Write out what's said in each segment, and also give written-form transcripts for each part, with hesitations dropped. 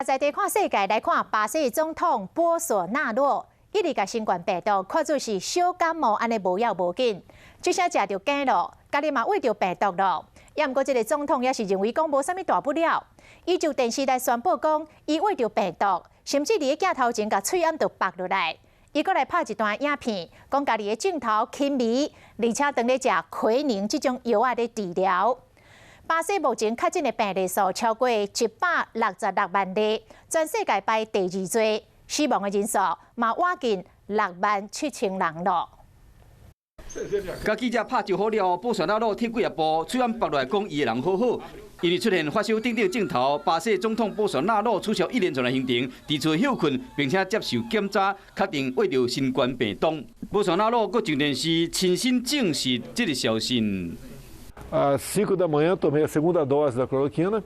在地看世界來看，巴西總統波索納洛一直共新冠病毒看做是小感冒，按呢無要無緊，這下食著驚囉，家己嘛穢著病毒囉。也毋過，這个總統也是認為講無啥物大不了，伊就電視來宣布講，伊穢著病毒，甚至佇咧鏡頭前共喙罨都縛落來。伊閣來拍一段影片，講家己的鏡頭輕微，而且當咧食奎寧這種藥仔咧治療。巴西目前確診的病例數超過166萬例，全世界排第二濟，死亡的人數嘛倚近6萬7千人囉。共記者拍招呼了，波索納洛退幾仔步，喙罨縛落來講伊的人好好。因為出現發燒等等症頭，巴西總統波索納洛取消一連串的行程，佇厝歇睏，並且接受檢查，確定穢著新冠病毒。波索納洛閣上電視親身證實這个消息。 Às 5 da manhã tomei a segunda dose da cloroquina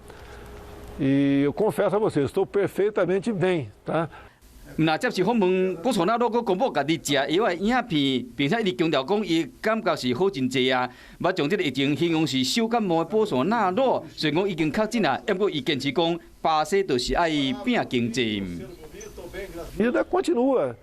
e eu confesso a vocês, estou perfeitamente bem, tá? 毋但接受訪問，波索納洛閣公布家己食藥的影片，並且一直強調講伊感覺是好真濟啊。欲將這个疫情形容是小感冒的波索納洛，雖然講已經確診啊，毋過伊堅持講巴西就是愛拼經濟。 Vida continua.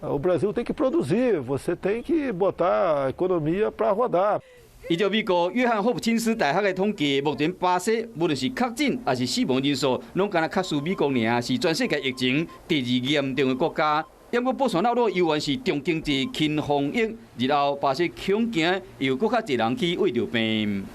O Brasil tem que produzir, você tem que botar a economia para rodar. 依照美國約翰霍普金斯大學的統計，目前巴西無論是確診抑是死亡人數，攏敢若較輸美國爾，是全世界疫情第二嚴重的國家。毋過波索納洛猶原是重經濟輕防疫，日後巴西恐驚又閣較濟人去穢著病。